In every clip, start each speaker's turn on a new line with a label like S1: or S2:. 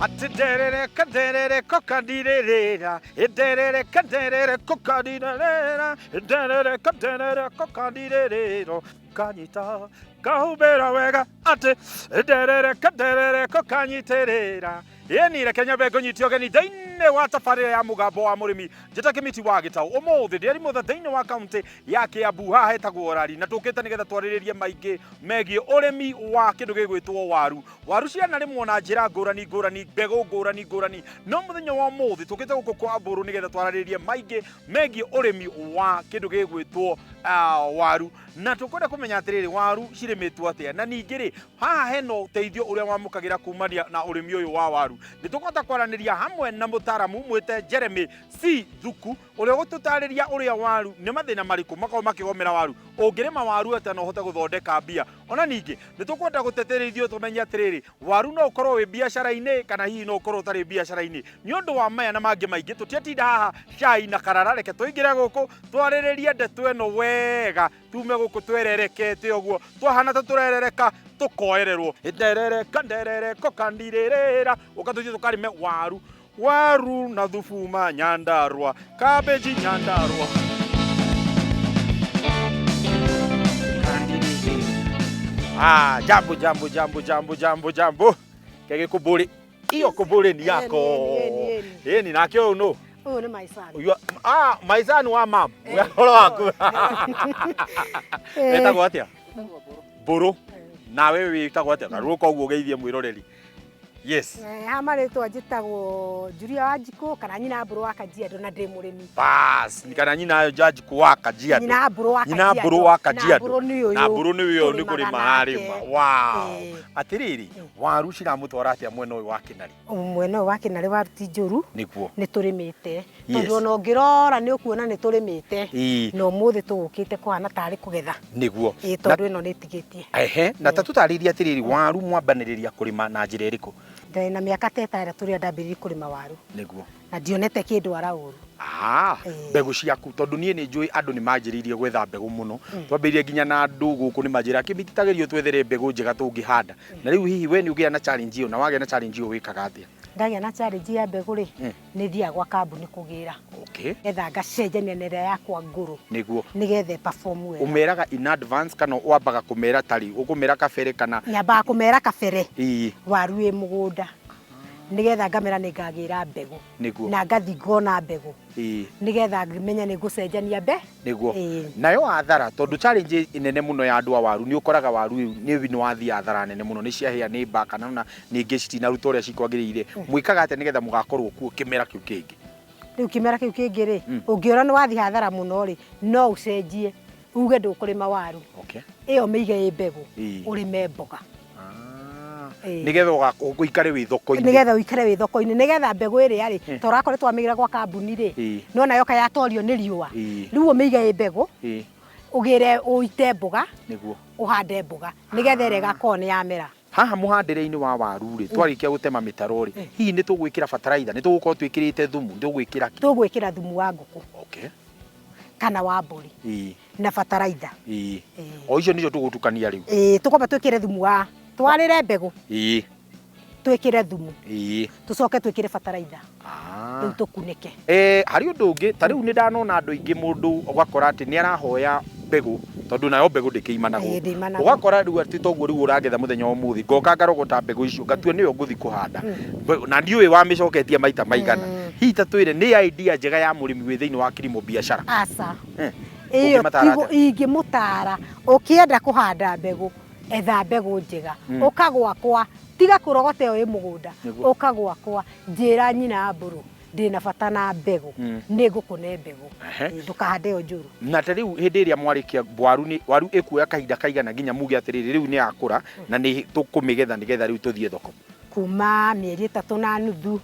S1: Atĩ nderereka nderereko kandirĩrĩra, nderereka nderereko kandirĩrĩra, nderereka nderereko kandirĩrĩro kanyita kahumbĩra wega atĩ nderereka nderereko kanyitĩrĩra. Ĩni reke nyambe ngũnyite ũgeni thĩinĩ wa tabarĩra ya Mũgambo wa Mũrĩmi. Njĩta Kĩmiti wa Gĩtaũ. Ũmũthĩ ndĩ Arimũtha thĩinĩ wa kaunti ya Kĩambu, haha hetagwo Rari, na tũkĩte nĩgetha twarĩrĩrie maingĩ megiĩ ũrĩmi wa kĩndũ gĩgwĩtwo waru. Waru cianarĩmwo na njĩra ngũrani ngũrani, mbegũ ngũrani ngũrani, no mũthenya wa ũmũthĩ tũkĩte gũkũ kwa Mbũrũ nĩgetha twarĩrĩrie maingĩ megiĩ ũrĩmi wa kĩndũ gĩgwĩtwo waru. Na tũkwenda kũmenya atĩrĩrĩ, waru cirĩmĩtwo atĩa, na ningĩ rĩ, haha hena ũteithio ũrĩa wamũkagĩra kumania na ũrĩmi ũyũ wa waru. Nĩ tũkũhota kwaranĩria hamwe na mũtaramu mwĩte Jeremy C Thuku, ũrĩa ũgũtũtarĩria ũrĩa waru, nĩ mathĩna marĩkũ makoragwo makĩgomera waru, ũngĩrĩma waru atĩa na ũhote gũthondeka mbia. Ona ningĩ nĩ tũkwenda gũteterithio tũmenye atĩrĩrĩ, waru no ũkorwo wĩ biacara-inĩ kana hihi no ũkorwo ũtarĩ biacara-inĩ. Nĩ ũndũ wa maya na mangĩ maingĩ, tũtiatinda haha cai na karara, reke tũingĩre gũkũ twarĩrĩrie ndeto ĩno wega, tume gũkũ twererekete ũguo, twahana ta tũrerereka tũkoererwo. Nderereka nderereko kandirĩrĩra, ũka tũthiĩ tũkarĩme waru. Waru na thubuma Nyandarua, cabbage Nyandarua. Ah, jambo jambo jambo jambo jambo jambo. Kege kuburi. Iyo kuburi ni yako.
S2: Eni, eni, eni.
S1: Eni nake ũyũ nũ?
S2: Ũyũ nĩ my son.
S1: Ũyũ my son wa mam. Ũhoro waku. Wĩtagwo atĩa? Mbũrũ. Nawe wĩtagwo atĩa? Garũrũka ũguo ũgeithie mwĩroreri. Yes.
S2: Ha marĩtwa njĩtagwo Julia Wanjikũ kana nyina Mbũrũ wa Kajiado na ndĩ mũrĩmi.
S1: Bas, ni kana nyina Wanjikũ wa Kajiado.
S2: Nyina Mbũrũ wa
S1: Nyina Mbũrũ wa Kajiado.
S2: Na Mbũrũ nĩ ũyũ.
S1: Na Mbũrũ nĩ ũyũ nĩ
S2: tũrĩmaga
S1: kũrĩma
S2: nake.
S1: arĩma. Wow.
S2: Ĩĩ.
S1: Atĩrĩrĩ, waru ciramũtwara atĩa mwena ũyũ wa Kĩnarĩ?
S2: Mwena ũyũ wa Kĩnarĩ waru ti njũru.
S1: Nĩguo.
S2: Nĩ tũrĩmĩte.
S1: Yes.
S2: Tondũ ona ũngĩrora nĩ ũkuona nĩ tũrĩmĩte.
S1: Ĩĩ.
S2: Na ũmũthĩ tũgũkĩte kũhana tarĩ kũgetha.
S1: Nĩguo.
S2: Ĩĩ tondũ ĩno nĩ ĩtigĩtie.
S1: Ehe, na ta tũtarĩrie atĩrĩrĩ, waru mwambanĩrĩria kũrĩma na njĩra ĩrĩkũ?
S2: Ndarĩ na mĩaka ta ĩtano ĩrĩa ndambĩrĩirie kũrĩma waru.
S1: Nĩguo.
S2: Na ndionete kĩndwara ũru.
S1: Mbegũ ciaku, tondũ niĩ nĩ njũĩ andũ nĩ manjĩrĩirie gwetha mbegũ mũno. Twambĩrĩirie nginya na andũ gũkũ nĩ manjĩraga Kĩmiti ta geria ũtwethere mbegũ njega tũngĩhanda. Na rĩu hihi we nĩ ũgĩaga na challenge ĩyo, na wagĩa na challenge ĩyo wĩkaga atĩa?
S2: Ndagĩa na challenge ya mbegũ rĩ, nĩ thiaga gwa kambuni kũgĩra. Nĩgetha ngacenjania na ĩrĩa yakwa ngũrũ.
S1: Nĩguo.
S2: Nĩgetha ĩ perform wega.
S1: Ũmeraga in advance kana wambaga kũmera tarĩ, ũkũmera kabere kana?
S2: Nyambaga kũmera kabere. Waru ĩ mũgũnda. Nĩgetha ngamera nĩ ngagĩra mbegũ.
S1: Nĩguo.
S2: Na ngathi ngona mbegũ. Nĩgetha ngĩmenye nĩ ngũcenjania mbe.
S1: Nĩguo. Nayo athara, tondũ challenge nene mũno ya andũ a waru nĩ ũkoraga waru ĩu nĩ wathiĩ athara nene mũno, nĩ ciahĩa nĩ mbaa kana ona ningĩ citinaruta ũrĩa cikwagĩrĩire. Mwĩkaga atĩa nĩgetha mũgakorwo kuo kĩmera kĩu kĩngĩ?
S2: Rĩu kĩmera kĩu kĩngĩ rĩ, ũngĩona nĩ wathiĩ hathara mũno rĩ, no ũcenjie uge ndũkũrĩma waru. Ĩyo mĩige ĩ mbegũ, ũrĩme mboga.
S1: Nĩgetha ũikare wĩ thoko-inĩ.
S2: Nĩgetha ũikare wĩ thoko-inĩ, nĩgetha mbegũ ĩrĩa rĩ, ta ũrakorwo twamĩgĩra gwa kambuni rĩ, nĩwona yoka yatorio nĩ riũa. Rĩu ũmĩige ĩ mbegũ, ũgĩre ũite mboga, ũhande mboga, nĩgetha ĩrĩa ĩgakorwo nĩ yamera.
S1: Haha mũhandĩre-inĩ wa waru rĩ, twarĩkia gũtema mĩtaro rĩ, hihi nĩ tũgwĩkĩra bataraitha, nĩ tũgũkorwo twĩkĩrĩte thumu, nĩ tũgwĩkĩra kĩ?
S2: Tũgwĩkĩra thumu wa ngũkũ. Kana wa mbũri. Na bataraitha.
S1: O icio nĩcio tũgũtukania rĩu?
S2: Ĩĩ, tũkwamba twĩkĩre thumu wa, twarĩre mbegũ. Twĩkĩre thumu. Tũcoke twĩkĩre bataraitha. Rĩu tũkunĩke.
S1: Harĩ ũndũ ũngĩ, ta rĩu nĩ ndanona andũ aingĩ mũndũ ũgakora atĩ nĩ arahoya mbegũ, tondũ nayo mbegũ ndĩkĩimanagwo.
S2: Ĩĩ, ndĩimanagwo.
S1: Ũgakora rĩu atĩ toguo rĩu ũragetha mũthenya wa ũmũthĩ, ngoka ngarogota mbegũ icio, ngatua nĩyo ngũthiĩ kũhanda. Na ndiũĩ wamĩcoketie maita maigana. Hihi ta twĩre nĩ idea njega ya mũrĩmi wĩ thĩinĩ wa kilimo biashara?
S2: Aca. Ĩyo
S1: Ũngĩmũtaara
S2: tiguo
S1: atĩa?
S2: ingĩmũtaara, ũkĩenda kũhanda mbegũ, etha mbegũ njega. Ũka gwakwa, tiga kũrogota ĩyo ĩ mũgũnda, ũka gwakwa, njĩra nyina Mbũrũ ndĩna bata na mbegũ, nĩ ngũkũne mbegũ. Ndũkahande ĩyo njũru.
S1: Na ta rĩu hĩndĩ ĩrĩa mwarĩkia waru nĩ waru ĩkuoya kahinda kaigana nginya muge atĩrĩrĩ rĩu nĩ yakũra na nĩ tũkũmĩgetha nĩgetha rĩu tũthiĩ thoko?
S2: Kuma mĩeri ĩtatũ na nuthu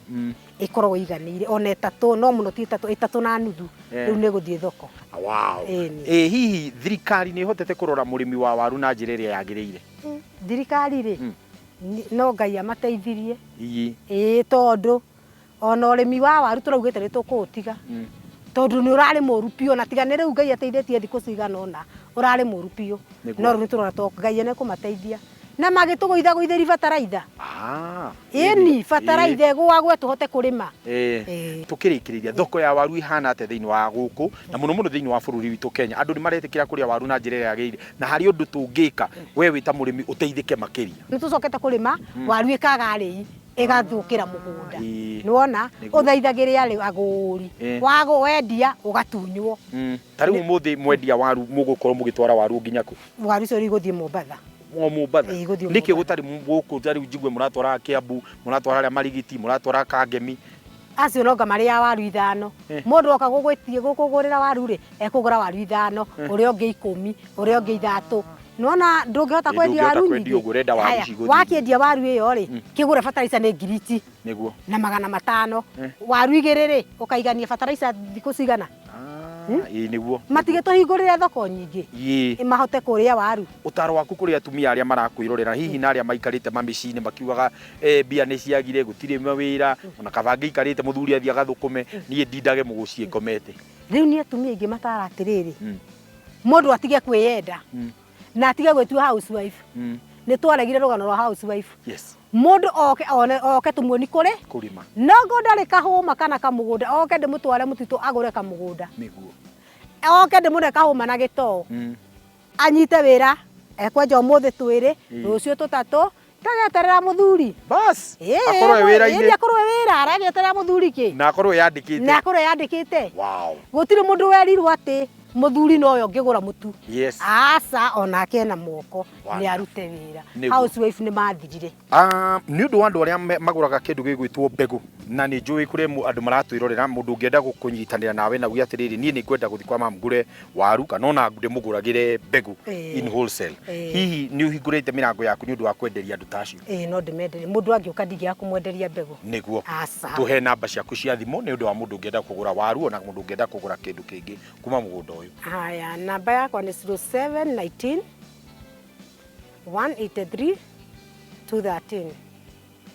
S2: ĩkoragwo ĩiganĩire, ona ĩtatũ no mũno ti ĩtatũ, ĩtatũ na nuthu rĩu nĩ ĩgũthiĩ thoko.
S1: Wow. Ĩ hihi thirikari nĩ ĩhotete kũrora mũrĩmi wa waru na njĩra ĩrĩa yagĩrĩire?
S2: Thirikari rĩ, no Ngai amateithirie. Ĩĩ tondũ ona ũrĩmi wa waru tũraugĩte nĩ tũkũũtiga. Tondũ nĩ ũrarĩ mũru biũ ona tiga nĩ rĩu Ngai ateithĩtie thikũ cigana ũna, ũrarĩ mũru biũ. No rĩu nĩ tũrona to Ngai nĩ ekũmateithia. Na magĩtũgũithagũithĩri bataraitha.
S1: Ah,
S2: Ĩni bataraitha ĩgũagwe tũhote kũrĩma. Ĩĩ.
S1: Tukĩrĩkĩrĩria, thoko ya waru ihana atĩa thĩinĩ wa gũkũ na mũno mũno thĩinĩ wa bũrũri witũ Kenya? Andũ nĩ maretĩkĩra kũrĩa waru na njĩra ĩrĩa yagĩrĩire, na harĩ ũndũ tũngĩka we wĩ ta mũrĩmi ũteithĩke makĩria?
S2: Nĩ tũcokete kũrĩma waru ĩkaga arĩi ĩgathũkĩra mũgũnda.
S1: Ĩĩ.
S2: Nĩwona?
S1: Nĩguo.
S2: Ũthaithagĩrĩa rĩ agũri.
S1: Ĩĩ.
S2: Wagũ wendia ũgatunywo.
S1: Ta rĩu ũmũthĩ mwendia waru mũgũkorwo mũgĩtwara waru nginya kũ?
S2: Waru icio rĩu igũthiĩ Mombatha.
S1: O Mombatha?
S2: Ĩĩ, igũthiĩ
S1: Nĩkĩ
S2: Mombatha.
S1: gũtarĩ gũkũ? Ta rĩu njigue mũratwara Kiambu, mũratwara harĩa Marigiti, mũratwara Kangemi.
S2: Acio nonga marĩaga waru ithano. Mũndũ oka gũgwĩtie gũkũgũrĩra waru rĩ, ekũgũra waru ithano, ũrĩa ũngĩ 10, ũrĩa ũngĩ 3. Nĩwona ndũngĩhota
S1: Ĩĩ,
S2: kwendia
S1: ndũngĩhota
S2: waru
S1: kwendia
S2: nyingĩ.
S1: ũguo, ũrenda waru
S2: Haya,
S1: cigũthiĩ.
S2: wakĩendia waru ĩyo rĩ, kĩgũre bataraica nĩ ngiri ici
S1: Nĩguo.
S2: na 500. Waru igĩrĩ rĩ, ũkaigania bataraica thikũ cigana?
S1: Ĩĩ, nĩguo.
S2: Matigĩtũhingũrĩre thoko nyingĩ.
S1: Ĩĩ.
S2: Mahote kũrĩa waru.
S1: Ũtaro waku kũrĩ atumia arĩa marakwĩrorera hihi na arĩa maikarĩte mamĩciĩ-inĩ makiugaga mbia nĩ ciagire, gũtirĩ mawĩra, ona kaba ngĩikarĩte mũthuri athiĩ agathũkũme, niĩ ndindage mũgũciĩ ngomete.
S2: Rĩu nĩ atumia aingĩ matara atĩrĩrĩ, mũndũ atige kwĩyenda na atige gwĩtua housewife. Nĩ twaregire rũgano rwa housewife.
S1: Yes.
S2: Mũndũ oke one oke tũmuoni kũrĩ
S1: kũrĩma.
S2: Nongo ndarĩ kahũma kana kamũgũnda, oke ndĩmũtware mũtitũ agũre kamũgũnda.
S1: Nĩguo.
S2: Oke ndĩmũne kahũma na gĩtoo. Anyite wĩra, ekwenja ũmũthĩ twĩrĩ, rũciũ tũtatũ, ndageterera mũthuri.
S1: Bas,
S2: Ĩĩ,
S1: akorwo e wĩra-inĩ.
S2: ĩĩ, akorwo e wĩra, aragĩeterera mũthuri kĩ?
S1: Na akorwo yandĩkĩte.
S2: Na akorwo yandĩkĩte.
S1: Wow.
S2: Gũtirĩ mũndũ werirwo atĩ mũthuri nowe ũngĩgũra mũtu.
S1: Yes.
S2: Aca, onake ena moko,
S1: Wonderful.
S2: nĩ arute wĩra.
S1: Nĩguo.
S2: Housewife nĩ mathirire.
S1: Nĩ ũndũ wa andũ arĩa magũraga kĩndũ gĩgwĩtwo mbegũ, na nĩ njũĩ kũrĩ andũ maratwĩrorera, mũndũ ũngĩenda gũkũnyitanĩra nawe na uge atĩrĩrĩ, niĩ nĩ ngwenda gũthiĩ kwa mamu ngũre waru kana ona ndĩmũgũragĩre mbegũ in wholesale. Hihi nĩ ũhingũrĩte mĩrango yaku nĩ ũndũ wa kwenderia andũ ta acio?
S2: Ĩĩ, no ndĩmenderie. Mũndũ angĩũka ndingĩaga kũmwenderia mbegũ.
S1: Nĩguo.
S2: Aca.
S1: Tũhe namba ciaku cia thimũ nĩ ũndũ wa mũndũ ũngĩenda kũgũra waru ona mũndũ ũngĩenda kũgũra kĩndũ kĩngĩ kuma mũgũnda ũyũ.
S2: Haya, namba yakwa nĩ 0719 183 213.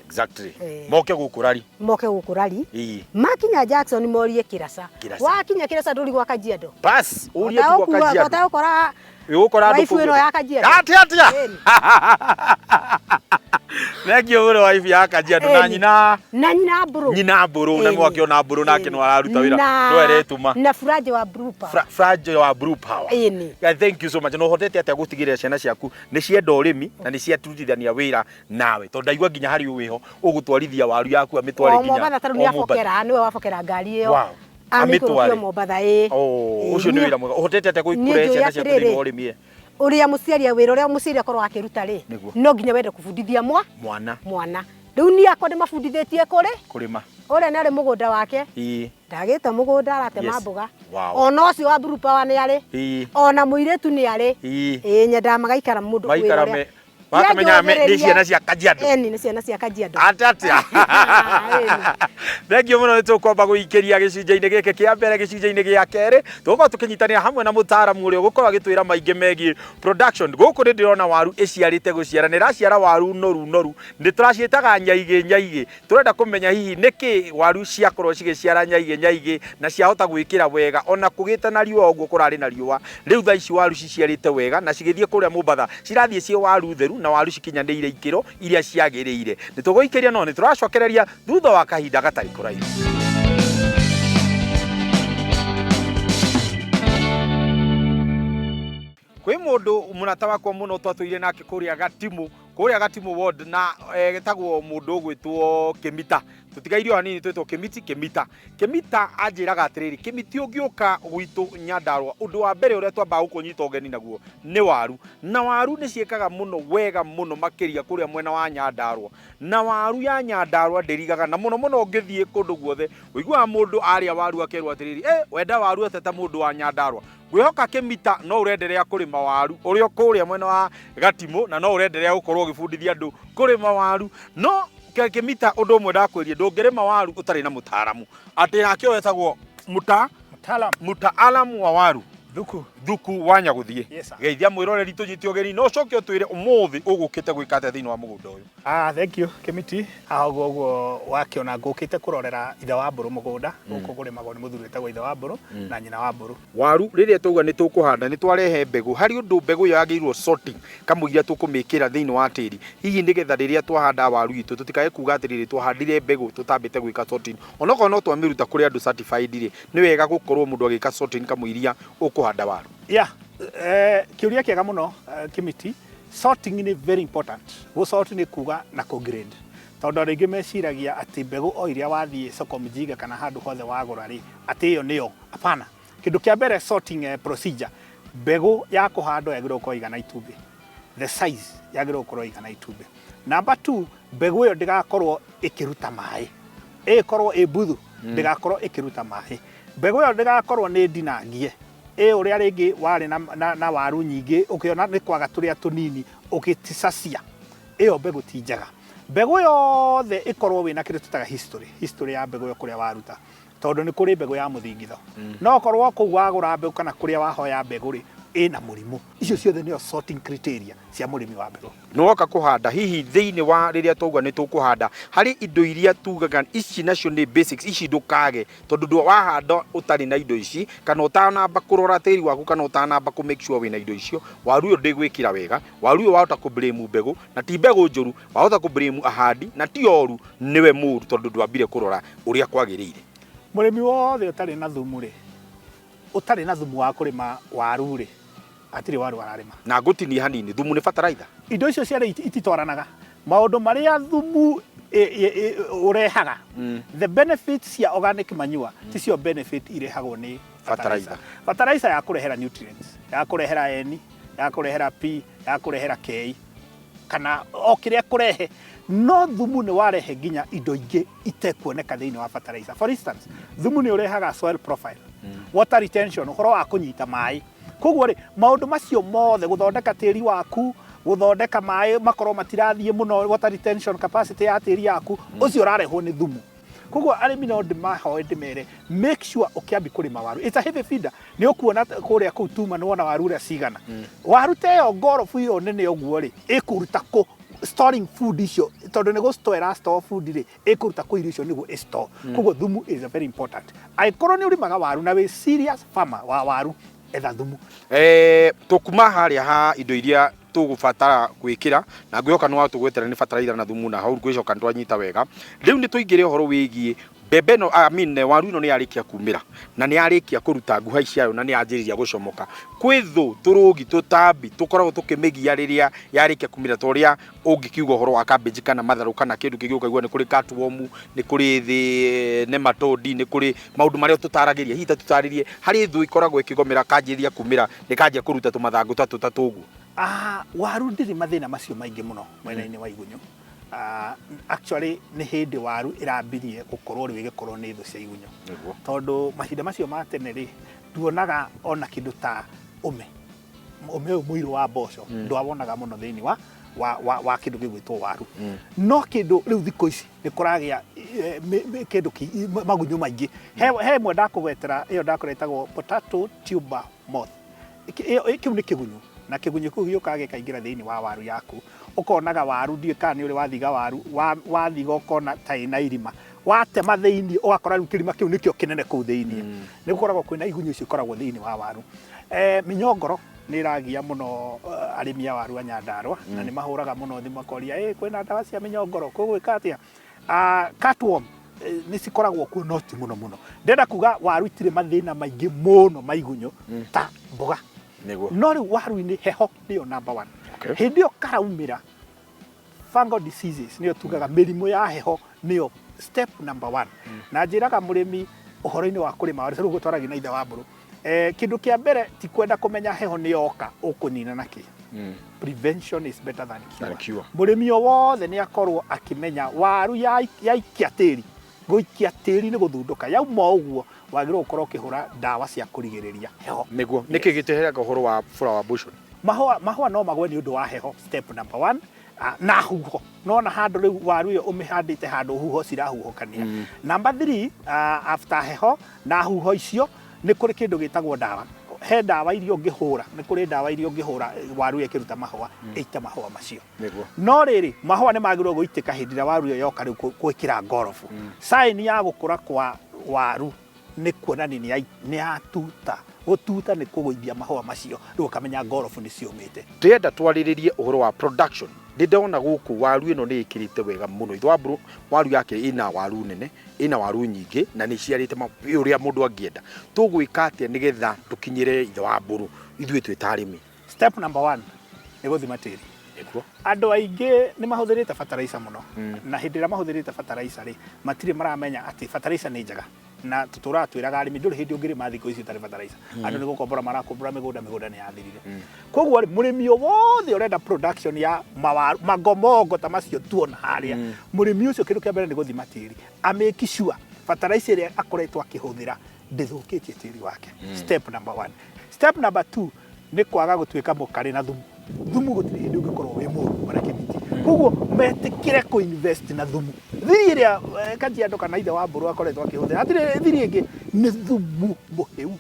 S1: Exactly. Moke gũkũ rari.
S2: Moke gũkũ rari.
S1: Ĩĩ.
S2: Makinya Jackson morie Kĩraca.
S1: Kĩraca.
S2: Wakinya Kĩraca ndũri gwa Kajiado.
S1: Bas, ũrie tu gwa Kajiado.
S2: Ũtagũkora
S1: Ũgũkora andũ
S2: waifu ĩno ya Kajiado.
S1: Atĩa atĩa?
S2: Ĩni.
S1: Thengiũ mũno waifu ya Kajiado na
S2: Ĩni.
S1: nyina.
S2: Na nyina Mbũrũ.
S1: Nyina Mbũrũ na
S2: Ĩni.
S1: mwakĩona Mbũrũ nake no araruta wĩra. No eretũma.
S2: Na Furaje wa Blue Power.
S1: Furaje wa Blue Power.
S2: Ĩni.
S1: Yeah, thank you so much. No hotete atĩa gũtigĩrĩra ciana ciaku nĩ cienda ũrĩmi na nĩ ciatutithania wĩra nawe, tondũ ndaigua nginya harĩ wĩho ũgũtwarithia waru yaku amĩtware
S2: O
S1: nginya
S2: Mombatha tarĩu
S1: o
S2: nĩ
S1: Mombatha.
S2: abokera, nĩwe wabokera ngari ĩyo.
S1: Wow.
S2: Amĩikũrũkie
S1: Amĩtware.
S2: Mombatha, ĩĩ.
S1: Oh, ũcio nĩ wĩra mwega. Ũhotete atĩa
S2: Niĩ
S1: kũrehe
S2: njũĩ
S1: ciana ciaku thĩinĩ
S2: atĩrĩrĩ,
S1: wa ũrĩmi?
S2: Ũrĩa mũciari wĩra ũrĩa mũciari akorwo akĩruta rĩ,
S1: Nĩguo.
S2: no nginya wende kũbundithia
S1: mwana.
S2: Mwana. Rĩu niĩ akwa ndĩmabundithĩtie kũrĩ
S1: Kũrĩma.
S2: Ũrĩa nĩ arĩ mũgũnda wake.
S1: Ĩĩ.
S2: Ndagĩte mũgũnda aratema
S1: Yes.
S2: mboga.
S1: Wow.
S2: Ona ũcio wa Blue Power nĩ arĩ.
S1: Ĩĩ.
S2: Ona mũirĩtu nĩ arĩ.
S1: Ĩĩ.
S2: Ĩĩ, nyendaga magaikara mũndũ
S1: Maikara
S2: wĩra
S1: me
S2: ũrĩa.
S1: makamenya nĩ ciana cia Kajiado.
S2: Ĩni, nĩ ciana cia Kajiado.
S1: Atĩa atĩa. Thengiũ mũno, nĩ tũkwamba gũikĩria gĩcunjĩ-inĩ gĩkĩ kĩa mbere. Gĩcunjĩ-inĩ gĩa kerĩ tũgũkorwo tũkĩnyitanĩra hamwe na mũtaaramu ũrĩa ũgũkorwo agĩtwĩra maingĩ megiĩ production. Gũkũ nĩ ndĩrona waru ĩciarĩte gũciara, nĩ ĩraciara waru noru noru, nĩ tũraciĩtaga nyaigĩ nyaigĩ. Tũrenda kũmenya hihi nĩkĩ waru ciakorwo cigĩciara nyaigĩ nyaigĩ na ciahota gwĩkĩra wega ona kũgĩte na riũa ũguo kũrarĩ na riũa. Rĩu thaa ici waru ciciarĩte wega na cigĩthiĩ kũrĩa Mombatha cirathiĩ ciĩ waru theru na waru cikinyanĩire ikĩro iria ciagĩrĩire. Nĩ tũgũikĩria no nĩ tũracokereria thutha wa kahinda gatarĩ kũraihu. Kwĩ mũndũ mũrata wakwa mũno twatũire nake kũrĩa Gatimu, kũrĩa Gatimu ward, na etagwo mũndũ ũgwĩtwo Kĩmita. Tũtigairio hanini twĩtwo Kĩmiti. Kĩmita, Kĩmita anjĩraga atĩrĩrĩ, Kĩmiti, ũngĩũka gwitũ Nyandarũa, ũndũ wa mbere ũrĩa twambaga gũkũnyita ũgeni naguo nĩ waru, na waru nĩ ciĩkaga mũno wega mũno makĩria kũrĩa mwena wa Nyandarũa, na waru ya Nyandarũa ndĩrigaga, na mũno mũno ũngĩthiĩ kũndũ guothe ũiguaga mũndũ arĩa waru akerwo atĩrĩrĩ, wenda waru ateta mũndũ wa Nyandarũa. Ngwĩhoka Kĩmita no ũrenderea kũrĩma waru ũrĩa kũrĩa mwena wa Gatimu, na no ũrenderea gũkorwo ũgĩbundithia andũ kũrĩma waru. No Kĩmita, ũndũ ũmwe ndakwĩrie, ndũngĩrĩma waru ũtarĩ na mũtaaramu, atĩ nake wetagwo mutaalamu wa waru.
S3: Thuku.
S1: Thuku wa Nyagũthiĩ.
S3: Yes, sir.
S1: Geithia mwĩroreri tũnyite ũgeni na ũcoke ũtwĩre ũmũthĩ ũgũkĩte gwĩka atĩa thĩinĩ wa mũgũnda ũyũ.
S3: Thank you Kĩmiti. Haha ũguo ũguo wakĩona ngũkĩte kũrorera ithe wa Mbũrũ mũgũnda. Gũkũ kũrĩmagwo nĩ mũthuri wĩtagwo ithe wa Mbũrũ na nyina wa Mbũrũ.
S1: Waru rĩrĩa twauga nĩ tũkũhanda nĩ twarehe mbegũ, harĩ ũndũ mbegũ ĩyo yagĩrĩirwo sorting kamũira tũkũmĩkĩra thĩinĩ wa tĩri, hihi nĩgetha rĩrĩa twahanda waru itũ tũtikae kuga atĩrĩrĩ twahandire mbegũ tũtambĩte gwĩka sorting, onokorwo no twamĩruta kũrĩ andũ certified rĩ, nĩ wega gũkorwo mũndũ agĩka sorting kamũiria ũkũhanda waru.
S3: Yeah, kĩũria kĩega mũno Kĩmiti. Sorting nĩ very important. Gũ sort nĩ kuga na kũ grade. Tondũ andũ aingĩ meciragia atĩ mbegũ o iria wathiĩ soko mjinga kana handũ hothe wagũra rĩ, atĩ ĩyo nĩyo. Hapana. Kĩndũ kĩa mbere sorting procedure, mbegũ ya kũhandwo yagĩrĩirwo gũkorwo ĩigana itumbĩ. The size yagĩrĩirwo gũkorwo ĩigana itumbĩ. Number 2, mbegũ ĩyo ndĩgakorwo ĩkĩruta maĩ. Ĩkorwo ĩ mbuthu, ndĩgakorwo ĩkĩruta maĩ. Mbegũ ĩyo ndĩgakorwo nĩ ndinangie. Ĩ ũrĩa rĩngĩ warĩ na waru nyingĩ, ũkĩona nĩ kwaga tũrĩa tũnini, ũgĩticacia. Ĩyo mbegũ ti njega. Mbegũ yothe ĩkorwo wĩna kĩndũ tũtaga history, history ya mbegũ ĩyo kũrĩa waruta. Tondũ nĩ kũrĩ mbegũ ya mũthingitho. No korwo kũu wagũra mbegũ kana kũrĩa wahoya mbegũ rĩ, ĩna mũrimũ. Icio ciothe nĩyo sorting criteria cia mũrĩmi wa mbegũ.
S1: Nĩwoka kũhanda hihi thĩinĩ wa rĩrĩa twauga nĩ tũkũhanda, harĩ indo iria tugaga ici nacio nĩ basics, ici ndũkage, tondũ ndũ wahanda ũtarĩ na indo ici, kana ũtanamba kũrora tĩri waku, kana ũtanamba kũ make sure wĩna indo icio, waru ĩyo ndĩgwĩkĩra wega, waru ĩyo wahota kũ blame mbegũ, na ti mbegũ njũru, wahota kũ blame ahandi, na ti oru, nĩwe mũru tondũ ndwambire kũrora ũrĩa kwagĩrĩire.
S3: Mũrĩmi wothe ũtarĩ na thumu rĩ, ũtarĩ na thumu wa kũrĩma waru rĩ, hatirĩ waru ararĩma.
S1: Na ngũtinie hanini, thumu nĩ fertilizer?
S3: Indo icio ciarĩ ititwaranaga. Maũndũ marĩa thumu ũrehaga, the benefits cia organic manure, ticio benefit irehagwo nĩ
S1: fertilizer.
S3: Fertilizer ya kũrehera nutrients, ya kũrehera N, ya kũrehera P, ya kũrehera K, kana o kĩrĩa kũrehe. No thumu nĩ warehe nginya indo ingĩ itekuoneka thĩinĩ wa fertilizer. For instance, thumu nĩ ũrehaga soil profile, water retention, ũhoro wa kũnyita maĩ. Koguo rĩ, maũndũ macio mothe, gũthondeka tĩri waku, gũthondeka maĩ makorwo matirathiĩ mũno, water retention capacity ya tĩri yaku, ũcio ũrarehwo nĩ thumu. Koguo arĩmi no ndĩmahoe ndĩmere, make sure ũkĩambi kũrĩma waru. It's a heavy feeder. Nĩ ũkuona kũrĩa kũu tuma nĩ wona waru ũrĩa cigana. Waru ta ĩyo ngorobu ĩyo nene ũguo rĩ, ĩkũruta kũ storing food icio, tondũ nĩ gũ-store ĩra store food rĩ, ĩkũruta kũ irio icio nĩguo ĩ-store. Koguo thumu is a very important. Angĩkorwo nĩ ũrĩmaga waru na wĩ serious farmer wa waru, etha thumu.
S1: Tũkuma harĩa ha indo iria tũgũbatara gwĩkĩra, na ngwĩhoka nĩ watũgwetera nĩ fertilizer na thumu, na hau ngwĩcoka nĩ twanyita wega. Rĩu nĩ tũingĩre ũhoro wĩgiĩ mbembe ĩno, I mean, waru ĩno nĩ yarĩkia kumĩra na nĩ yarĩkia kũruta nguha ciayo na nĩ yanjĩrĩria gũcomoka. Kwĩ thũ, tũrũgi, tũtambi tũkoragwo tũkĩmĩgia rĩrĩa yarĩkia kumĩra, ta ũrĩa ũngĩkiuga ũhoro wa cabbage kana matharũ kana kĩndũ kĩngĩ ũkaigua nĩ kũrĩ cutworm, nĩ kũrĩ thĩ nematode, nĩ kũrĩ maũndũ marĩa tũtaragĩria. Hihi ta tũtarĩrie harĩ thũ ikoragwo ĩkĩgomera kanjĩrĩria kumĩra nĩ kanjia kũruta tũmathangũ ta tũtatũ ũguo.
S3: Waru ndĩrĩ mathĩna macio maingĩ mũno mwena-inĩ wa igunyũ. Actually nĩ hĩndĩ waru ĩrambirie gũkorwo rĩu ĩgĩkorwo nĩ thũ cia igunyũ. Tondũ mahinda macio ma tene rĩ, tuonaga ona kĩndũ ta ũme. Ũme ũyũ mũirũ wa mboco, ndwawonaga mũno thĩinĩ wa kĩndũ gĩgwĩtwo waru. No kĩndũ rĩu thikũ ici nĩ kũragĩa kĩndũ magunyũ maingĩ. He ĩmwe ndakũgwetera, ĩyo ndakũreta ĩtagwo potato tuber moth. Kĩu nĩ kĩgunyũ, na kĩgunyũ kĩu gĩũkaga gĩkaingĩra thĩinĩ wa waru yaku. Ũkonaga waru, ndiũĩ kana nĩ ũrĩ wathiga waru, wathiga ũkona ta ĩna irima. Watema thĩinĩ, ũgakora rĩu kĩrima kĩu nĩkĩo kĩnene kũu thĩinĩ. Nĩ gũkoragwo kwĩna igunyũ icio ikoragwo thĩinĩ wa waru. Mĩnyongoro nĩ ĩragia mũno arĩmi a waru a Nyandarua, na nĩ mahũraga mũno thimũ makoria, kwĩna ndawa cia mĩnyongoro, kũgwĩka atĩa? Cutworm nĩ cikoragwo kuo no ti mũno mũno. Ndĩrenda kuga waru itirĩ mathĩna maingĩ mũno ma igunyũ ta mboga. No rĩu waru-inĩ heho nĩyo number 1. Hĩndĩ ĩyo karaumĩra fungal diseases nĩyo tugaga mĩrimũ ya heho nĩyo step number 1. Na njĩraga mũrĩmi ũhoro-inĩ wa kũrĩma waru, rĩu twaragia na ithe wa Mbũrũ. Kĩndũ kĩa mbere ti kwenda kũmenya heho nĩ yoka ũkũnina na kĩ. Prevention is better than cure.
S1: Than cure.
S3: Mũrĩmi o wothe nĩ akorwo akĩmenya waru yaikia tĩri, gũikia tĩri nĩ gũthundũka, yauma ũguo wagĩrĩirwo gũkorwo ũkĩhũra ndawa cia kũrigĩrĩria heho.
S1: Nĩguo. Nĩkĩ gĩtũheaga ũhoro wa flower abortion?
S3: Mahũa no magwe nĩ ũndũ wa heho, step number 1. Na huho. No na handũ rĩu waru ĩyo ũmĩhandĩte handũ huho cirahuhũkania. Number 3, after heho na huho icio nĩ kũrĩ kĩndũ gĩtagwo ndawa. He ndawa iria ũngĩhũra, nĩ kũrĩ ndawa iria ũngĩhũra waru ĩyo ĩkĩruta mahũa, ĩite mahũa macio. No rĩrĩ, mahũa nĩ magĩrĩirwo gũitĩka hĩndĩ ĩrĩa waru ĩyo yoka rĩu gwĩkĩra ngorobu. Sign ya gũkũra kwa waru nĩ kuonania nĩ yatuta. Gũtuta nĩ kũgũithia mahũa macio, rĩu ũkamenya ngorobu nĩ ciũmĩte.
S1: Ndĩrenda twarĩrĩrie ũhoro wa production. Nĩ ndona gũkũ waru ĩno nĩ ĩkĩrĩte wega mũno. Ithe wa Mbũrũ waru yake ĩna waru nene, ĩna waru nyingĩ na nĩ ĩciarĩte ũrĩa mũndũ angĩenda. Tũgwĩka atĩa nĩgetha tũkinyĩre ithe wa Mbũrũ ithuĩ twĩ ta arĩmi?
S3: Step number one nĩ gũthima tĩri.
S1: Nĩguo.
S3: Andũ aingĩ nĩ mahũthĩrĩte fertilizer mũno na hĩndĩ ĩrĩa mahũthĩrĩte fertilizer rĩ, matirĩ maramenya atĩ fertilizer nĩ njega na tũtũraga twĩraga arĩmi ndũrĩ hĩndĩ ũngĩrĩma thikũ ici ũtarĩ fertilizer. Andũ nĩ gũkombora marakombora mĩgũnda, mĩgũnda nĩ yathirire. Koguo rĩ, mũrĩmi o wothe ũrenda production ya mawaru, mangomongo ta macio tuona harĩa, mũrĩmi ũcio kĩndũ kĩa mbere nĩ gũthima tĩri, a make sure fertilizer ĩrĩa akoretwo akĩhũthĩra ndĩthũkĩtie tĩri wake. Step number one. Step number two nĩ kwaga gũtuĩka mũkarĩ na thumu. Thumu gũtirĩ hĩndĩ ũngĩkorwo wĩ mũru ona kĩmiti. Koguo metĩkĩre kũ invest na thumu. Thiri ĩrĩa Kajiado kana ithe wa Mbũrũ akoretwo akĩhũthĩra, hatirĩ thiri ĩngĩ, nĩ thumu mũhĩu.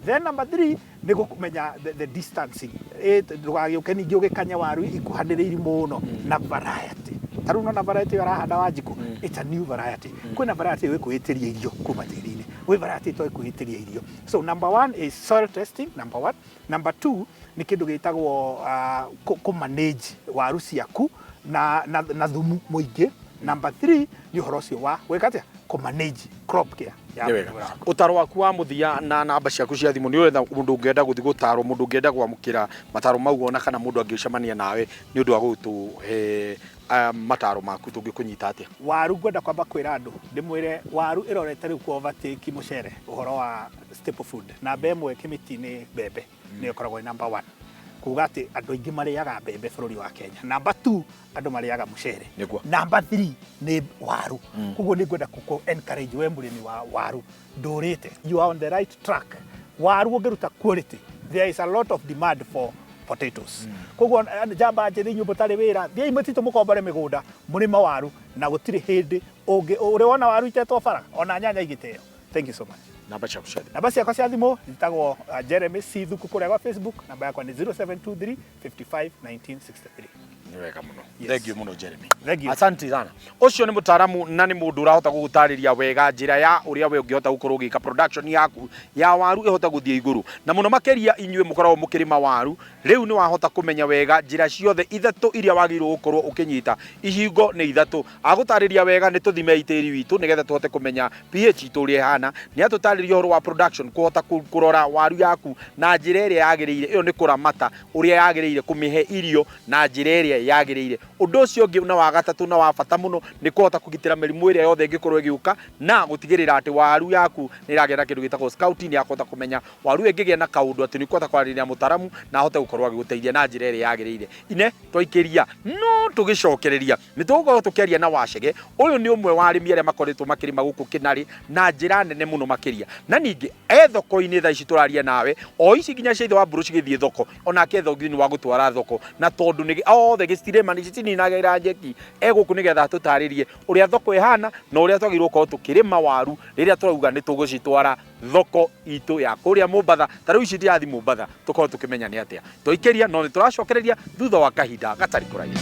S3: Then number three nĩ gũkũmenya the distancing. Ndũgagĩũke ningĩ ũgĩkanye waru ikuhanĩrĩirie mũno na variety. Ta rĩu nona variety ĩyo arahanda Wanjikũ, it's a new variety. Kwĩna variety ĩyo ĩkwĩĩtĩria irio kuma tĩri-inĩ, gwĩ variety ĩtoĩ kwĩĩtĩria irio. So number one is soil testing, number one. Number two nĩ kĩndũ gĩtagwo kũ manage waru ciaku na thumu mũingĩ. Number three nĩ ũhoro ũcio wa gwĩka atĩa? Kũ manage crop care ya
S1: Nĩ wega.
S3: mũmera waku.
S1: Ũtaro waku wa mũthia na namba ciaku cia thimũ, nĩ ũretha mũndũ ũngĩenda gũthiĩ gũtarwo, mũndũ ũngĩenda kwamũkĩra mataro mau ona kana mũndũ angĩcemania nawe nĩ ũndũ wa gũgũtũhe mataro maku, tũngĩkũnyita atĩa?
S3: Waru ngwenda kwamba kwĩra andũ, ndĩmwĩre waru ĩrorete rĩu kũ overtake mũcere ũhoro wa staple food. Namba ĩmwe kĩmĩti nĩ mbembe, nĩyo ĩkoragwo ĩ number one. Kuga atĩ andũ aingĩ marĩaga mbembe bũrũri wa Kenya. Number two, andũ marĩaga mũcere. Number three nĩ waru. Koguo nĩ ngwenda kũ encourage we mũrĩmi wa waru, ndũrĩte. You are on the right track. Waru ũngĩruta quality, there is a lot of demand for potatoes. Koguo njamba njĩthĩ inyuĩ mũtarĩ wĩra, thiĩi mũtitũ mũkombore mĩgũnda, mũrĩme waru, na gũtirĩ hĩndĩ ũngĩ, ũrĩ wona waru itetwo bara, ona nyanya igĩteo. Thank you so much.
S1: Namba ciaku cia thimũ.
S3: Namba ciakwa cia thimũ njĩtagwo Jeremy C Thuku kũrĩa gwa Facebook, namba yakwa nĩ 0723 55 1963.
S1: Nĩ wega mũno.
S3: Yes.
S1: Thank you mũno Jeremy.
S3: Thank you.
S1: Asante sana. Ũcio nĩ mũtaaramu na nĩ mũndũ ũrahota gũgũtarĩria wega njĩra ya ũrĩa we ũngĩhota gũkorwo ũgĩka production yaku ya waru ĩhote gũthiĩ igũrũ. Na mũno makĩria inyuĩ mũkoragwo mũkĩrĩma waru, rĩu nĩ wahota kũmenya wega njĩra ciothe ithatũ iria wagĩrĩirwo gũkorwo ũkĩnyita. Ihingo nĩ ithatũ. Agũtarĩria wega nĩ tũthimei tĩri witũ nĩgetha tũhote kũmenya pH itũ ũrĩa ĩhana. Nĩ atũtarĩria ũhoro wa production, kũhota kũrora waru yaku na njĩra ĩrĩa yagĩrĩire. Ĩyo nĩ kũramata ũrĩa yagĩrĩire, kũmĩhe irio na njĩra ĩrĩa yagĩrĩire. Ũndũ ũcio ũngĩ na wa gatatũ na wa bata mũno nĩ kũhota kũgitĩra mĩrimũ ĩrĩa yothe ĩngĩkorwo ĩgĩũka na gũtigĩrĩra atĩ waru yaku nĩ ĩragĩa na kĩndũ gĩtagwo scouting ya kũhota kũmenya waru ĩyo ĩngĩgĩa na kaũndũ atĩ nĩ ũkũhota kwaranĩria na mũtaramu na ahote gũkorwo agĩgũteithia na njĩra ĩrĩa yagĩrĩire. Ine twaikĩria no tũgĩcokereria nĩ tũgũkorwo tũkĩaria na Wacege. Ũyũ nĩ ũmwe wa arĩmi arĩa makoretwo makĩrĩma gũkũ Kĩnarĩ na njĩra nene mũno makĩria, na ningĩ e thoko-inĩ thaa ici tũraria nawe, o ici nginya cia ithe wa Mbũrũ cigĩthiĩ thoko, onake e thoko-inĩ wa gũtwara thoko, na tondũ nĩ othe gĩcitirĩma nĩ citininagĩra nyeki, e gũkũ nĩgetha atũtarĩrie ũrĩa thoko ĩhana na ũrĩa twagĩrĩirwo gũkorwo tũkĩrĩma waru rĩrĩa tũrauga nĩ tũgũcitwara thoko itũ ya kũrĩa Mombatha. Ta rĩu ici ndĩrathiĩ Mombatha, tũkorwo tũkĩmenya nĩ atĩa twaikĩria, no nĩ tũracokereria thutha wa kahinda gatarĩ kũraihu.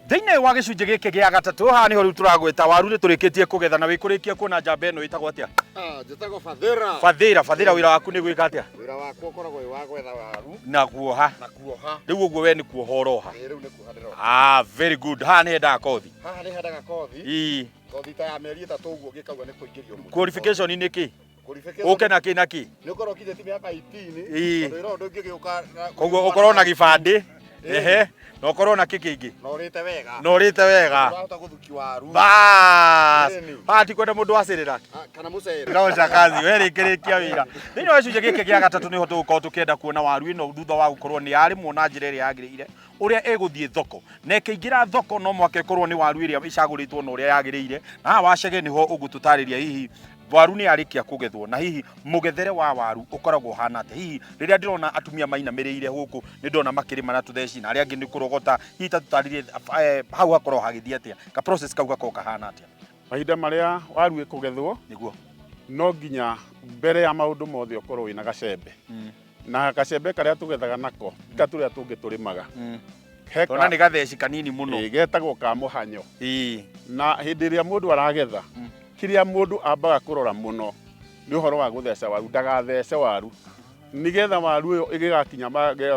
S1: Thĩinĩ wa gĩcunjĩ gĩkĩ gĩa gatatũ, haha nĩho rĩu tũragwĩta waru nĩ tũrĩkĩtie kũgetha na wĩkũrĩkia kuona njamba ĩno ĩtagwo atĩa?
S4: Njĩtagwo Bathĩra.
S1: Bathĩra, Bathĩra, wĩra waku nĩ gwĩka atĩa?
S4: Wĩra wakwa ũkoragwo wĩ wa gwetha waru
S1: na kuoha.
S4: Na kuoha.
S1: Rĩu ũguo we nĩ kuoha ũroha?
S4: Ĩĩ, rĩu nĩ kuoha ndĩroha.
S1: Very good. Haha nĩ hendaga kothi?
S4: Haha nĩ hendaga kothi.
S1: Ii.
S4: Kothi ta ya mĩeri 3 ũguo ngĩkauga nĩ kũingĩrio mũtĩ.
S1: Qualification nĩ kĩ?
S4: Qualification
S1: Ũke na kĩ na kĩ?
S4: Nĩ ũkorwo ũkinyĩtie mĩaka 18.
S1: Ii.
S4: Tondũ ĩro ndũngĩgĩũka na
S1: Koguo ũkorwo na gĩbandĩ.
S4: Ĩĩ.
S1: Ehe. Na ũkorwo na kĩ kĩngĩ?
S4: Na ũrĩte wega.
S1: Na ũrĩte wega.
S4: Ũrahota gũthuki waru.
S1: Bas.
S4: Ĩni.
S1: Haha ti kwenda mũndũ acĩrĩra.
S4: Kana mũcere.
S1: Ndosha kazi, we rĩkĩrĩkia wĩra. Thĩinĩ wa gĩcunjĩ gĩkĩ gĩa gatatũ nĩho tũgũkorwo tũkĩenda kuona waru ĩno thutha wa gũkorwo nĩ yarĩmwo na njĩra ĩrĩa yagĩrĩire, ũrĩa ĩgũthiĩ thoko. Na ĩkĩingĩra thoko no mũhaka ĩkorwo nĩ waru ĩrĩa ĩcagũrĩtwo na ũrĩa yagĩrĩire. Na haha Wacege nĩho ũgũtũtarĩria hihi waru nĩ yarĩkia kũgethwo na hihi mũgethere wa waru ũkoragwo ũhana atĩa. Hihi rĩrĩa ndĩrona atumia mainamĩrĩire gũkũ nĩ ndĩrona makĩrĩma na tũtheci na arĩa angĩ nĩ kũrogota, hihi ta tũtarĩrie hau hakoragwo hagĩthiĩ atĩa, ka process kau gakoragwo kahana atĩa?
S5: Mahinda marĩa waru ĩkũgethwo,
S1: Nĩguo.
S5: no nginya mbere ya maũndũ mothe ũkorwo wĩna gacembe, na gacembe karĩa tũgethaga nako ta tũrĩa tũngĩ tũrĩmaga. He
S1: Tona nĩ gatheci kanini mũno.
S5: Ĩĩ, getagwo ka mũhanyo. Na hĩndĩ ĩrĩa mũndũ aragetha, kĩrĩa mũndũ ambaga kũrora mũno nĩ ũhoro wa gũtheca waru, ndagathece waru, nĩgetha waru ĩyo ĩgĩgakinya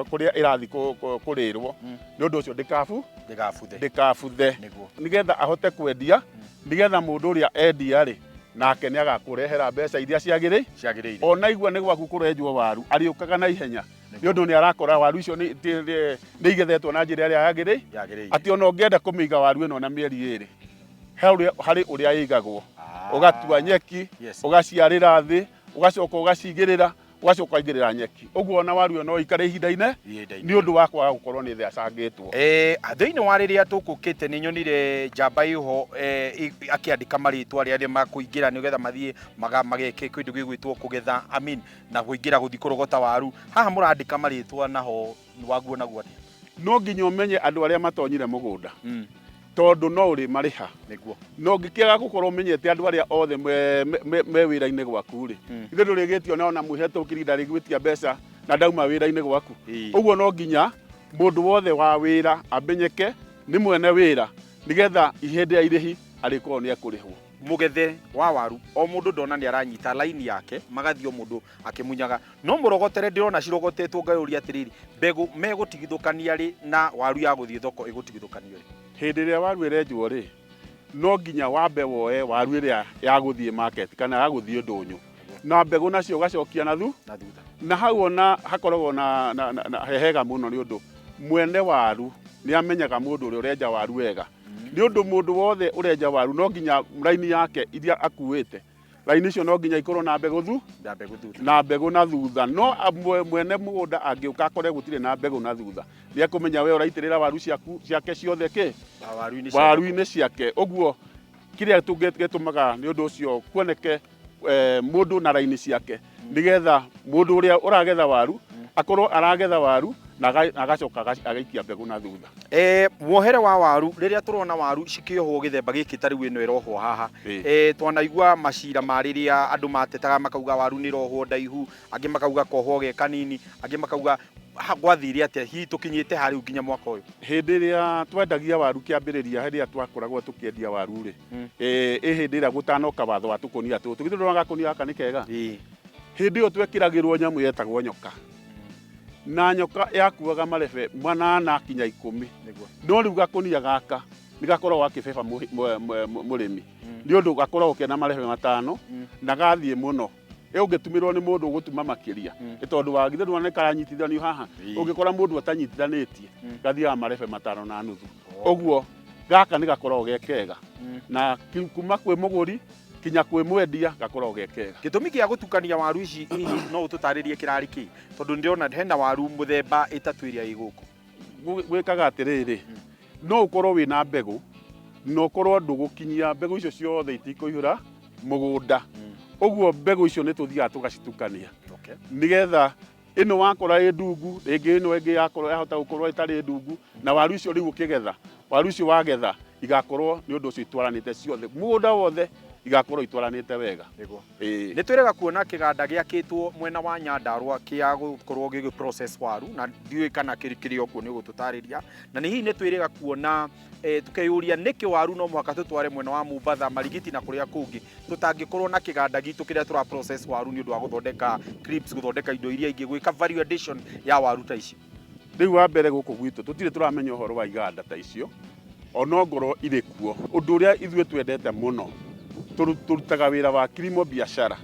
S5: kũrĩa ĩrathiĩ kũrĩrwo, nĩ ũndũ ũcio ndĩkabu
S1: Ndĩgabuthe.
S5: Ndĩkabuthe.
S1: Nĩguo.
S5: Nĩgetha ahote kwendia, nĩgetha mũndũ ũrĩa endia rĩ, nake nĩ agakũrehera mbeca iria ciagĩrĩ
S1: Ciagĩrĩire.
S5: Ona igua nĩ gwaku kũrenjwo waru, arĩũkaga na ihenya, nĩ ũndũ nĩ arakora waru icio nĩ igethetwo na njĩra ĩrĩa yagĩrĩ
S1: Yagĩrĩire.
S5: Atĩ ona ũngĩenda kũmĩiga waru ĩno na mĩeri 2, he harĩ ũrĩa ĩigagwo. Ũgatua nyeki, ũgaciarĩra thĩ, ũgacoka ũgacigĩrĩra, ũgacoka ũkaigĩrĩra nyeki. Ũguo ona waru ĩyo no ĩikare ihinda-inĩ
S1: Ihinda-inĩ.
S5: nĩ ũndũ wa kwaga gũkorwo nĩ ĩthecangĩtwo.
S1: Thĩinĩ wa rĩrĩa tũkũkĩte nĩ nyonire njamba ĩho akĩandĩka marĩtwa arĩa makũingĩra nĩgetha mathiĩ mageke kĩndũ gĩgwĩtwo kũgetha, I mean, na kũingĩra gũthiĩ kũrogota waru. Haha mũrandĩka marĩtwa naho waguo naguo atĩa?
S5: No nginya ũmenye andũ arĩa matonyire mũgũnda, tondũ no ũrĩ marĩha. No ũngĩkĩaga gũkorwo ũmenyete andũ arĩa othe me wĩra-inĩ gwaku rĩ, ithuĩ ndũrĩgĩtio na ona mwĩhetũkĩri ndarĩgwĩtia mbeca na ndauma wĩra-inĩ gwaku. Ũguo no nginya mũndũ wothe wa wĩra amenyeke nĩ mwene wĩra, nĩgetha hĩndĩ ya irĩhi arĩkorwo nĩ ekũrĩhwo.
S1: Mũgethe wa waru o mũndũ ndona nĩ aranyita laini yake, magathiĩ o mũndũ akĩmunyaga, no mũrogotere ndĩrona cirogotetwo. Ngayũria atĩrĩrĩ, mbegũ megũtigithũkania rĩ na waru ya gũthiĩ thoko ĩgũtigithũkanio rĩ?
S5: Hĩndĩ ĩrĩa waru ĩrenjwo rĩ, no nginya wambe woe waru ĩrĩa ya gũthiĩ market kana ya gũthiĩ ndũnyũ, na mbegũ nacio ũgacokia na thu
S1: Na thutha.
S5: Na hau ona hakoragwo na hehega mũno, nĩ ũndũ mwene waru nĩ amenyaga mũndũ ũrĩa ũrenja waru wega, nĩ ũndũ mũndũ wothe ũrenja waru no nginya raini yake iria akuĩte, raini icio no nginya ikorwo na mbegũ thu
S1: Na mbegũ thutha.
S5: Na mbegũ na thutha. No mwene mũgũnda angĩũka akore gũtirĩ na mbegũ na thutha, nĩ ekũmenya we ũraitĩrĩra waru ciaku ciake ciothe kĩ
S1: Na waru-inĩ ciake.
S5: Waru-inĩ ciake. Ũguo kĩrĩa gĩtũmaga nĩ ũndũ ũcio kuoneke mũndũ na raini ciake, nĩgetha mũndũ ũrĩa ũragetha waru akorwo aragetha waru na agacoka agaikia mbegũ na thutha.
S1: Muohere wa waru, rĩrĩa tũrona waru cikĩohwo gĩthemba gĩkĩ ta rĩu ĩno ĩrohwo haha, twanaigua macira ma rĩrĩa andũ matetaga makauga waru nĩ ĩrohwo ndaihu, angĩ makauga kohwo ge kanini, angĩ makauga gwathire atĩa? Hihi tũkinyĩte ha rĩu nginya mwaka ũyũ?
S5: Hĩndĩ ĩrĩa twendagia waru kĩambĩrĩria, hĩndĩ ĩrĩa twakoragwo tũkĩendia waru rĩ, ĩ hĩndĩ ĩrĩa gũtanoka watho wa tũkũnia tũtũ, githĩ ndũrona gakũnia gaka nĩ kega? Hĩndĩ ĩyo twekĩragĩrwo nyamũ yetagwo nyoka, na nyoka yakuaga marebe 8 kinya 10. No rĩu gakũnia gaka nĩ gakoragwo gakĩbeba mũrĩmi, nĩ ũndũ gakoragwo kena marebe 5 na gathiĩ mũno. Ĩ ũngĩtumĩrwo nĩ mũndũ ũgũtuma makĩria, nĩ tondũ wa githĩ ndũrona nĩ karanyitithanio haha? Ũngĩkora mũndũ atanyitithanĩtie, gathiaga marebe 5.5. Ũguo gaka nĩ gakoragwo ge kega, na kuma kwĩ mũgũri kinya kwĩ mwendia gakoragwo ge kega.
S1: Gĩtũmi gĩa gũtukania waru ici hihi no ũtũtarĩrie kĩrarĩ kĩ? Tondũ ndĩrona hena waru mũthemba ĩtatũ ĩrĩa ĩ gũkũ.
S5: Gwĩkaga atĩrĩrĩ, no ũkorwo wĩna mbegũ na ũkorwo ndũgũkinyia mbegũ icio ciothe, itikũihũra mũgũnda. Ũguo mbegũ icio nĩ tũthiaga tũgacitukania, nĩgetha ĩno wakora ĩ ndungu, rĩngĩ ĩno ĩngĩ yakorwo yahota gũkorwo ĩtarĩ ndungu, na waru icio rĩu ũkĩgetha, waru icio wagetha igakorwo nĩ ũndũ ũcio itwaranĩte ciothe, mũgũnda wothe igakorwo itwaranĩte wega. Ĩĩ.
S1: Nĩ twĩrega kuona kĩganda gĩakĩtwo mwena wa Nyandarũa kĩa gũkorwo gĩgĩ process waru, na ndiũĩ kana kĩrĩ o kuo, nĩ ũgũtũtarĩria. Na nĩ hihi nĩ twĩrĩga kuona tũkeyũria nĩkĩ waru no mũhaka tũtware mwena wa Mombatha, Marigiti na kũrĩa kũngĩ, tũtangĩkorwo na kĩganda gitũ kĩrĩa tũra process waru nĩ ũndũ wa gũthondeka crisps, gũthondeka indo iria ingĩ, gwĩka value addition ya waru ta ici?
S5: Rĩu wa mbere, gũkũ gwitũ tũtirĩ tũramenya ũhoro wa iganda ta icio, onongorwo irĩ kuo. Ũndũ ũrĩa ithuĩ twendete mũno, tũrutaga wĩra wa kilimo biashara.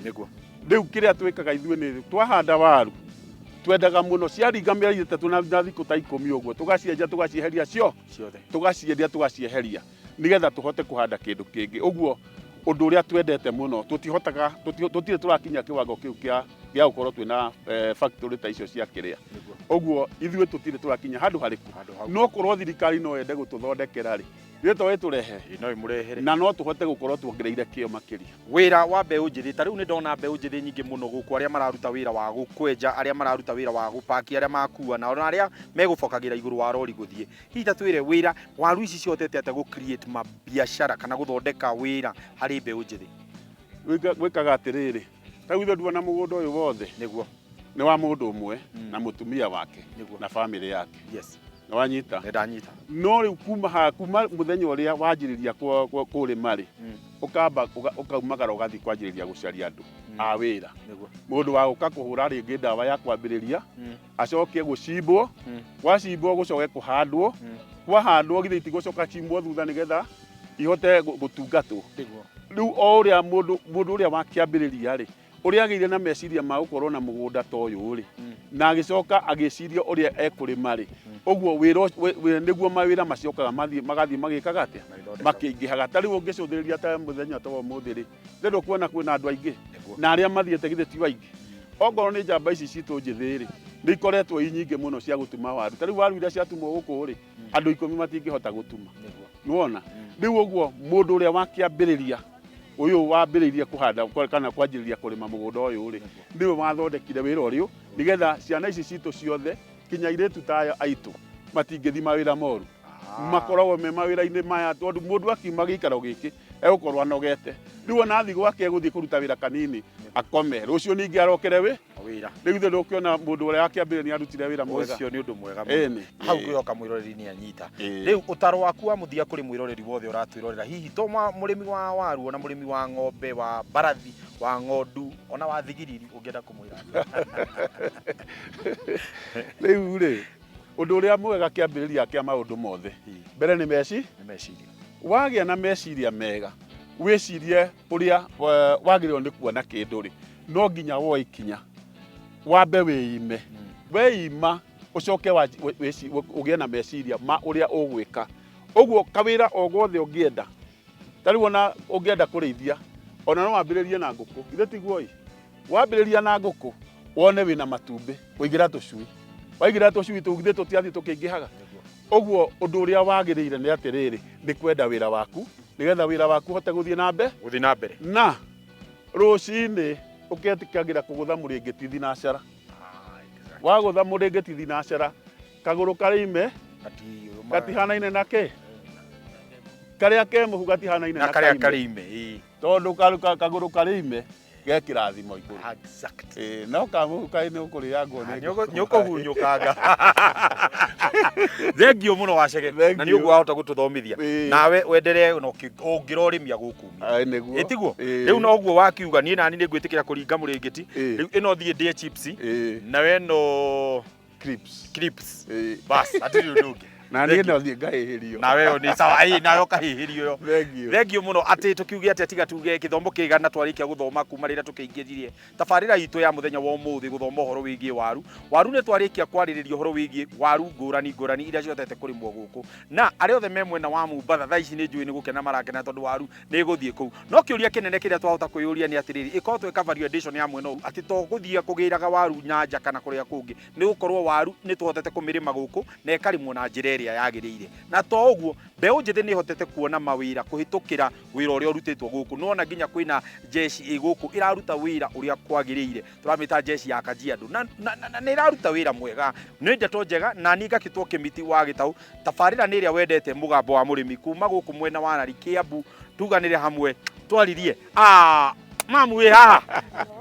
S5: Rĩu kĩrĩa twĩkaga ithuĩ nĩ twahanda waru, twendaga mũno ciaringa mĩeri 3 na thikũ ta 10 ũguo, tũgacienja, tũgacieheria cio
S1: ciothe,
S5: tũgaciendia, tũgacieheria, nĩgetha tũhote kũhanda kĩndũ kĩngĩ. Ũguo ũndũ ũrĩa twendete mũno, tũtihotaga, tũtirĩ tũrakinya kĩwango kĩu kĩa gũkorwo twĩna factory ta icio cia kĩrĩa. Ũguo ithuĩ tũtirĩ tũrakinya handũ harĩkũ.
S1: Handũ hau.
S5: No korwo thirikari no yende gũtũthondekera rĩ. Githĩ to ĩtũrehere?
S1: Ĩ, no ĩmũrehere.
S5: Na no tũhote gũkorwo tuongereire kĩo makĩria.
S1: Wĩra wa mbeũ njĩthĩ, ta rĩu nĩ ndona mbeũ njĩthĩ nyingĩ mũno gũkũ, arĩa mararuta wĩra wa gũkwenja, arĩa mararuta wĩra wa gũpaki, arĩa makua, na ona arĩa megũbokagĩra igũrũ wa rori gũthiĩ. Hihi ta twĩre wĩra waru ici cihotete atĩa gũ create mabiacara kana gũthondeka wĩra harĩ mbeũ njĩthĩ?
S5: Gwĩkaga atĩrĩrĩ, ta rĩu ithuĩ nduona mũgũnda ũyũ wothe
S1: Nĩguo.
S5: nĩ wa mũndũ ũmwe
S1: Mm.
S5: na mũtumia wake
S1: Nĩguo.
S5: na bamĩrĩ yake.
S1: Yes.
S5: Nĩ wanyita?
S1: Nĩ ndanyita.
S5: No rĩu kuma haha, kuma mũthenya ũrĩa wanjĩrĩria kũrĩma rĩ,
S1: Mm.
S5: ũkamba ũkaumagara ũgathiĩ kwanjĩrĩria gũcaria andũ
S1: Mm.
S5: a wĩra.
S1: Nĩguo.
S5: Mũndũ wa gũka kũhũra rĩngĩ ndawa ya kwambĩrĩria,
S1: Mm.
S5: acoke gũcimbwo,
S1: Mm.
S5: gwacimbwo gũcoke kũhandwo,
S1: Mm.
S5: kwahandwo githĩ itigũcoka cimbwo thutha nĩgetha ihote gũtungatwo.
S1: Nĩguo.
S5: Rĩu o ũrĩa mũndũ ũrĩa wakĩambĩrĩria rĩ, ũrĩa agĩire na meciria ma gũkorwo na mũgũnda ta ũyũ rĩ,
S1: Mm.
S5: na agĩcoka agĩciria ũrĩa ekũrĩma rĩ,
S1: Mm.
S5: ũguo wĩra nĩguo mawĩra macokaga magathiĩ magĩkaga atĩa?
S1: Magĩthondeka.
S5: Makĩingĩhaga. Ta rĩu ũngĩcũthĩrĩria ta mũthenya ta wa ũmũthĩ rĩ, rĩu ndũkuona kwĩna andũ aingĩ
S1: Nĩguo.
S5: na arĩa mathiĩte githĩ ti aingĩ. Ongorwo nĩ njamba ici citũ njĩthĩ rĩ, nĩ ikoretwo i nyingĩ mũno cia gũtuma waru. Ta rĩu waru iria ciatumwo gũkũ rĩ, andũ 10 matingĩhota gũtuma.
S1: Nĩguo.
S5: Nĩwona?
S1: Mm.
S5: Rĩu ũguo mũndũ ũrĩa wakĩambĩrĩria, ũyũ wambĩrĩirie kũhanda kana kwanjĩrĩria kũrĩma mũgũnda ũyũ rĩ, nĩwe wathondekire wĩra ũrĩa nĩgetha ciana ici citũ ciothe kinya airĩtu ta aya aitũ matingĩthi mawĩra moru. Makoragwo me mawĩra-inĩ maya tondũ mũndũ akiuma gĩikaro gĩkĩ egũkorwo anogete. Rĩu ona athiĩ gwake egũthiĩ kũruta wĩra kanini akome, rũciũ ningĩ arokere wĩ
S1: Wĩra.
S5: Rĩu ithuĩ ndũkĩona mũndũ ũrĩa wakĩambĩrĩria nĩ arutire wĩra mwega.
S1: Ũcio nĩ ũndũ mwega mũno.
S5: Ĩni.
S1: Hau ngwĩhoka mwĩroreri nĩ anyita.
S5: Ĩĩ.
S1: Rĩu ũtaro waku wa mũthia kũrĩ mwĩroreri wothe ũratwĩrorera, hihi to mũrĩmi wa waru, ona mũrĩmi wa ng'ombe, wa mbarathi, wa ng'ondu, ona wa thigiriri, ũngĩenda kũmwĩra atĩa?
S5: Rĩu rĩ, ũndũ ũrĩa mwega kĩambĩrĩria kĩa maũndũ mothe, mbere nĩ meci?
S1: Nĩ meciria.
S5: Wagĩa na meciria mega, wĩcirie ũrĩa wagĩrĩirwo nĩ kuona kĩndũ rĩ, no nginya woe ikinya, wambe wĩime. Weima, ũcoke ũgĩe na meciria ma ũrĩa ũgwĩka. Ũguo kawĩra o gothe ũngĩenda, ta rĩu ona ũngĩenda kũrĩithia, ona no wambĩrĩrie na ngũkũ, githĩ tiguo ĩ? Wambĩrĩria na ngũkũ, wone wĩna matumbĩ, ũigĩra tũcui. Waigĩra tũcui tũu, githĩ tũtiathiĩ tũkĩingĩhaga? Ũguo ũndũ ũrĩa wagĩrĩire nĩ atĩrĩrĩ, nĩ kwenda wĩra waku, nĩgetha wĩra waku ũhote gũthiĩ na mbere.
S1: Gũthiĩ na mbere.
S5: Na rũcinĩ ũketĩkagĩra kũgũtha mũrĩngĩti thinacara. Wagũtha mũrĩngĩti thinacara, kagũrũ karĩ ime, katihanaine na kĩ? Karĩa ke mũhu gatihanaine
S1: na
S5: na
S1: karĩa
S5: kaime.
S1: karĩ ime, ĩĩ.
S5: Tondũ kagũrũ karĩ ime, ge kĩrathimo igũrũ.
S1: Exact.
S5: Ĩĩ, no kamũhu kaĩ nĩ ũkũrĩangwo nĩ
S1: Nĩ ũkũhunyũkanga. Thengiũ mũno Wacege, na nĩ ũguo wahota gũtũthomithia.
S5: Ĩĩ.
S1: Nawe wenderee na ũngĩrorĩmia gũkumia.
S5: Ai, nĩguo.
S1: Ĩtiguo?
S5: Ĩĩ.
S1: Rĩu noguo wakiuga, niĩ nani nĩ ngwĩtĩkĩra kũringa mũrĩngĩti.
S5: Ĩĩ.
S1: Rĩu ĩno thiĩ ndĩe chips,
S5: Ĩĩ.
S1: nawe ĩno
S5: Crisps.
S1: Crisps.
S5: Ĩĩ.
S1: Bas, hatirĩ ũndũ ũngĩ.
S5: Na niĩ no thiĩ ngahĩhĩrio.
S1: Nawe ĩyo nĩ sawa, ĩĩ, nawe ũkahĩhĩrio ĩyo.
S5: Thengiũ.
S1: Thengiũ mũno atĩ tũkiuge atĩa, tiga tuge gĩthomo kĩigana twarĩkia gũthoma kuma rĩrĩa tũkĩingĩririe tabarĩra itũ ya mũthenya wa ũmũthĩ gũthoma ũhoro wĩgiĩ waru. Waru nĩ twarĩkia kwarĩrĩria ũhoro wĩgiĩ waru ngũrani ngũrani iria cihotete kũrĩmwo gũkũ, na arĩa othe me mwena wa Mombatha thaa ici nĩ njũĩ nĩ gũkena marakena tondũ waru nĩ ĩgũthiĩ kũu. No kĩũria kĩnene kĩrĩa twahota kwĩyũria nĩ atĩrĩrĩ, ĩkorwo twĩka value addition ya mwena ũyũ atĩ to gũthiĩ kũgĩraga waru nyanja kana kũrĩa kũngĩ, nĩ gũkorwo waru nĩ tũhotete kũmĩrĩma gũkũ na ĩkarĩmwo na njĩra ĩrĩa yagĩrĩire. Na to ũguo, mbeũ njĩthĩ nĩ ĩhotete kuona mawĩra kũhĩtũkĩra wĩra ũrĩa ũrutĩtwo gũkũ. Nĩwona nginya kwĩna jeshi ĩ gũkũ ĩraruta wĩra ũrĩa kwagĩrĩire, tũramĩta jeshi ya Kajiado, na nĩ ĩraruta wĩra mwega. Nĩ ndeto njega, na niĩ ngakĩtwo Kĩmiti wa Gĩtaũ. Tabarĩra nĩ ĩrĩa wendete, mũgambo wa mũrĩmi kuma gũkũ mwena wa Rari Kiambu. Tuganĩre hamwe twaririe. Mamu wĩ haha.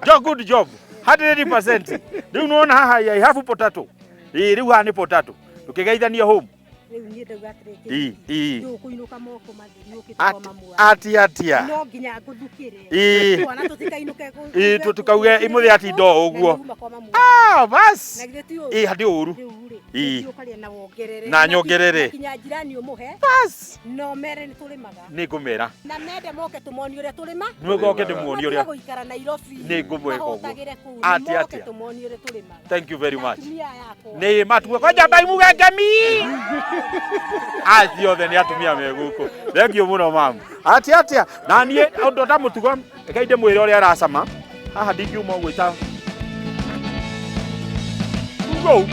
S1: Job, good job. 100%. Rĩu nĩwona haha I have potato. Ĩĩ, rĩu haha nĩ potato. Tũkĩgeithanie home.
S2: Rĩu niĩ ndauga atĩrĩrĩ,
S1: Ĩĩ, ĩĩ.
S2: ndũkũinũka moko matheri ũkĩte kwa mamu waku.
S1: Atia, atia.
S2: No nginya ngũthukĩre.
S1: Ĩĩ.
S2: Twana tũtikainũke
S1: Ĩĩ, tũtikauge imũthĩ atinda o ũguo.
S2: Na nĩuma kwa mamu waku.
S1: Bas.
S2: Na githĩ ti ũru?
S1: Ĩĩ, handĩ ũru.
S2: Rĩu rĩ,
S1: Ĩĩ.
S2: ũthiĩ ũkarĩe na wongerere.
S1: Na nyongerere.
S2: Na kinya jirani ũmũhe.
S1: Bas.
S2: No mere nĩ tũrĩmaga.
S1: Nĩ ngũmera.
S2: Na mende moke tũmonie ũrĩa tũrĩma.
S1: Nĩgoke ndĩmuonie ũrĩa.
S2: Matige gũikara Nairobi.
S1: Nĩ ngũmwĩka ũguo.
S2: Mahotagĩre kũu.
S1: Atia,
S2: Moke
S1: atia.
S2: tũmonie ũrĩa tũrĩmaga.
S1: Thank you very
S2: Na
S1: much.
S2: atumia aya akwa.
S1: Nĩ matuwe kwanja mbai mugengemi. Acio othe nĩ atumia me gũkũ. Thank you mũno mamu. Atia, atia. Na niĩ ũndũ ta mũtugo, reke ndĩmwĩre ũrĩa aracama. Haha ndingiuma ũguo ita. Go.